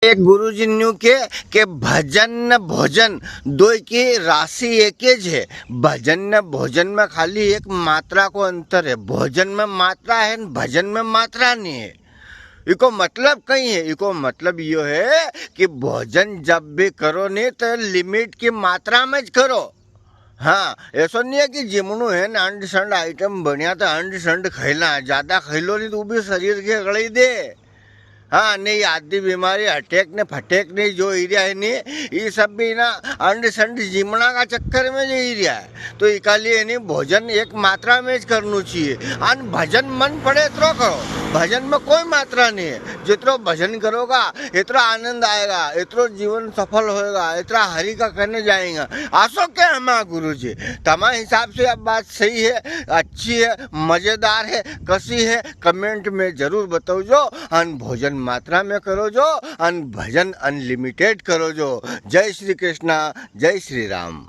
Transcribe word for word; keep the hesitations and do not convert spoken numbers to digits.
एक गुरुजी न्यू के, के भजन न भोजन दोय की राशि एकेज है। भजन न भोजन में खाली एक मात्रा को अंतर है। भोजन में मात्रा है न भजन में मात्रा नी है। इको मतलब कई है? इको मतलब यो है कि भोजन जब भी करो नी तो limit की मात्रा में ज करो। हाँ, ऐसो नी है कि जिमणु है न अंड संड item बनिया तो अंड संड खैला, ज्यादा खैलो नी तो भी शरीर के गलाई दे। हाँ, नी आदि बीमारी, अटैक ने फटैक ने जो ई रिया है नी, ई सब भी ना अंड संड जिमणा का चक्कर में जो ई रिया है। तो इका लिए नी भोजन एक मात्रा में ज करनु चाहिए। अन भजन मन पड़े इतरो करो, भजन में कोई मात्रा नी है। जितरो भजन करोगा, इतरो आनंद आएगा, इतरो जीवन सफल होएगा, इतरा हरि का कने जाएगा। आसो के हमा गुरुजी, तमा हिसाब से अब बात सही है, अच्छी है, मजेदार है, कसी है, comment में जरूर बताओ जो। अन भोजन मात्रा में करो जो, अन भजन unlimited करो जो। जय श्री कृष्णा, जय श्री राम।